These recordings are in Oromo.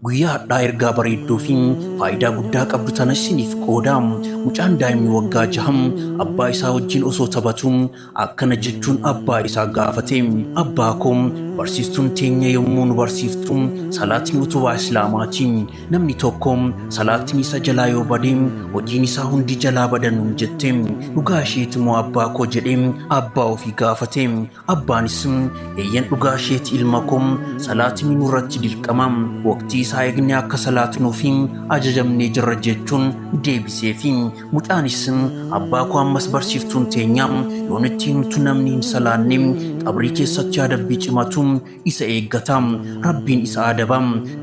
Guyyaa har'aa ergaa bareedduu fi faayidaa guddaa qabdu tana isiniif qooda. Mucaan daa'imni waggaa 6 abbaa isaa wajjin osoo taphatu akkana jechuun abbaa isaa gaafate. Abbaa koo, barsiistuun teenya yommuu nu barsiiftu salaatni utubaa Islaamaati. Namni tokko salaatni isa jalaa yoo bade hojiin isaa hundi jalaa bada nuun jette. Dhugaa isheeti moo abbaa koo jedhee abbaa ofii gaafate. Abbaanis eeyyan dhugaa isheeti ilma koo, salaatni nurratti dirqama. Waqtii isaa eegnee akka salaatnuuf ajajamnee jirra jechuun deebiseefi. Mucaanis abbaa koo ammas barsiiftuun teenya yoo nutti himtu namni hin salaanne qabrii keessatti adabbii cimatu isa eeggata. Rabbiin isa adaba,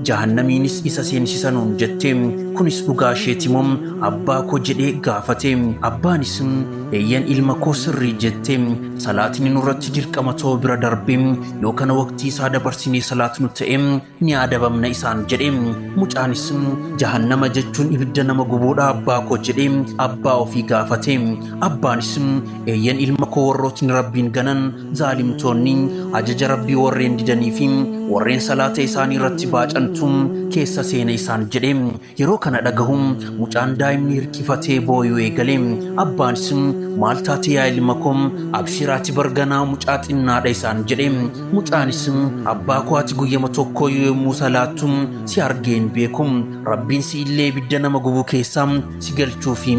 jahannamiinis isa seensisa nuun jette. Kunis dhugaa isheeti moo abbaa koo jedhee gaafate. Abbaanis eeyyan ilma koo sirrii jette, salaatni nurratti dirqama ta'uu bira darbe yoo kana waqtii isaa dabarsinee salaatnu ta'e ni adabamna isaan jedhe. Mucaanis jahannama jechuun ibidda nama gubuudha abbaa koo jedhee abbaa ofii gaafate. Abbaanis eeyyan ilma koo, warrootni Rabbiin ganan, zaalimtoonni ajaja Rabbii warreen didanii fi warreen salaata isaanii irratti baacantu keessa seena isaan jedhe. Yeroo kana dhagahu mucaan daa'imni hirkifatee booyuu eegale. Abbaanis maal taate yaa ilma koo, abshiraati barganaa mucaa xinnaadha isaan jedhe. Mucaanis abbaa koo, ati guyyama tokko yommuu salaattu si argee hin beeku. Rabbiin si illee ibidda nama gubu keessaa si galchuufi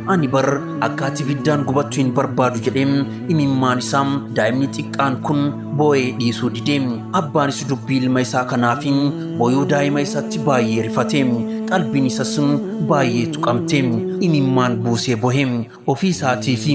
ani bar akka ati ibiddaan gubattu hin barbaadu jedhee imimmaan isaa daa'imni xiqqaan kun boo'ee dhiisuu dide. Abbaanis dubbii ilma isaa kanaaf booyuu daa'ima isaatti baay'ee rifate. Qalbiin isas baay'ee tuqamte. Imimmaan buusee bohe. Ofii isaatiif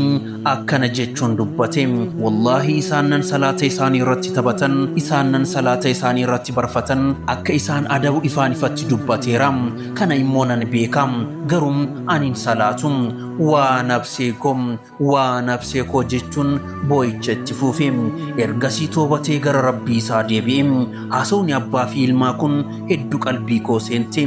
akkana jechuun dubbate. Wallaahi isaan salaata isaanii irratti taphatan, isaan salaata isaanii irratti barfatan akka isaan adabu ifaan ifatti dubbateera. Kana immoo nan beeka. Garuu ani hin salaatu. Waa nabsee koo, waa nabsee koo jechuun boo'icha itti fuufe. Ergasii toobatee gara Rabbii isaa deebi'e. Haasawni abbaa fi ilmaa kun hedduu qalbii koo seente.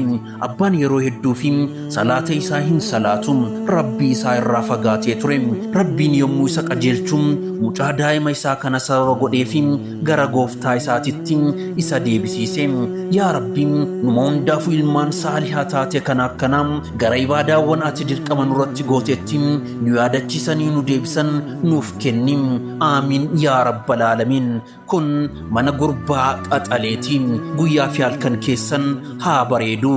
Abbaan yeroo hedduu fi salaata isaa hin salaatu. Rabbii isaa irraa fagaatee ture. Rabbiin yommuu isa qajeelchu mucaa daa'ima isaa kana sababa godhee fi gara gooftaa isaatitti isa deebisiise. Yaa Rabbi, numa hundaafuu ilmaan saalihaa taate kana akkanaa gara ibaadaawwan ati dirqama nurratti gootetti nu yaadachiisanii nu deebisan nuuf kenni. Aamiin yaa rabbal aalamiin. Kun mana gurbaa qaxaleeti. Guyyaa fi halkan keessan haa bareedu.